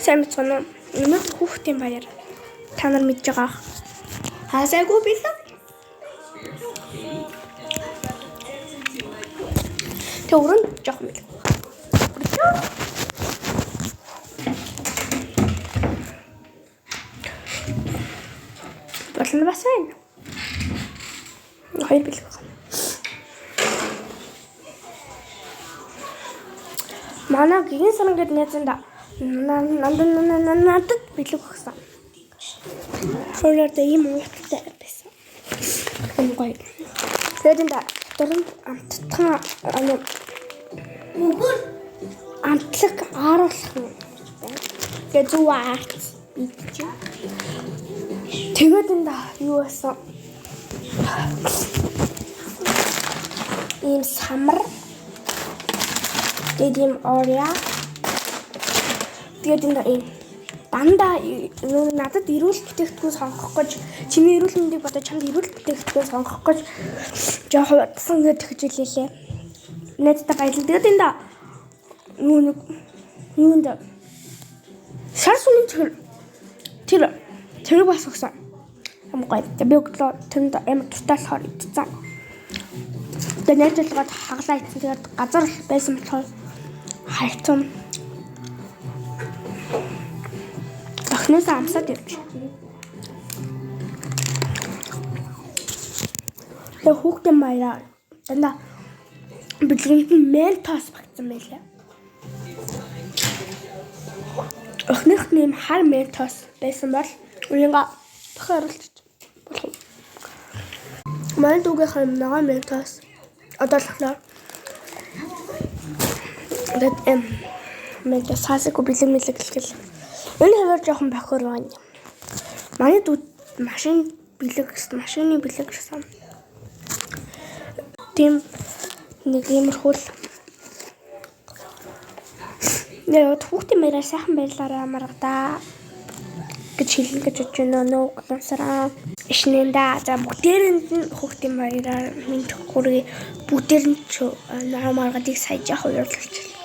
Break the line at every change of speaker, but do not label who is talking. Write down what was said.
Сайн мэцгэн үү? Өнөөдөр хүүхдийн баяр. Та нар мэдж байгаа ах. Хаасайгүй бэлэн. Тэг өрөнд жоохон бэлэг. Болно бас байна. Хоёр бэлэг байна. Манай гигэн саран гэд найзанда надад бэлэг өгсөн. Хойлоор ийм ууттай байсан. Юм гоё. Тэгээд энэ дөрөв амттхан
Мөгөр
амтлаг ааруулах юм. Тэгээд зүг аарц идчих. Тэгээд энэ юу байсан? Ийм самар. Тэгээд ийм Oreo. Тэгээд энэ ийм дандаа нөгөө надад эрүүл бүтээгдэхүүн сонгох гэж чимээ эрүүл мэндийг бодож чамд эрүүл бүтээгдэхүүн сонгох гэж жоохон удсан гэж тэгж хэлээлээ. Найздаа баярлалаа. Тэгээд энэ нөгөө нэг юунд шар сүний чихэр тэр тэрэг бас өгсөн. Амар гоё. Тэгээд би өглөө тэнд амар дуртай болохоор идсэн. Тэгээд найзлуугаад хаглаа идсэн. Тэгээд газар байсан болохоор хайцсан. Охиноосоо амсаад явж. Тэгээд хүүхдийн баяраа дандаа бэлгэнд нь ментос багтсан байлаа. Охиных нь ийм хар ментос байсан бол уянга бохоо оруулчих болох юм. Манай дүүгийнх нь ногоон ментос одоо л болохоор тэгээд ментос хаасаагүй бэлэг мэлэг гэлгэл. Энэ хавар жоохон бохор байна. Манай дүү машин бэлэг гэсэн машины бэлэг гэсэн. Тийм нэг иймэрхүү л нэр хүүхдийн баяраар сайхан баярлаарай маргадаа гэж хэлнэ гэж бодож байна нөө уламсараа. Ишнэндаа за бүгдээрэнд нь хүүхдийн баяраар мэнд хүргэе. Бүгдээрэнд наа маргадыг сая жаах уярлуулчихлаа.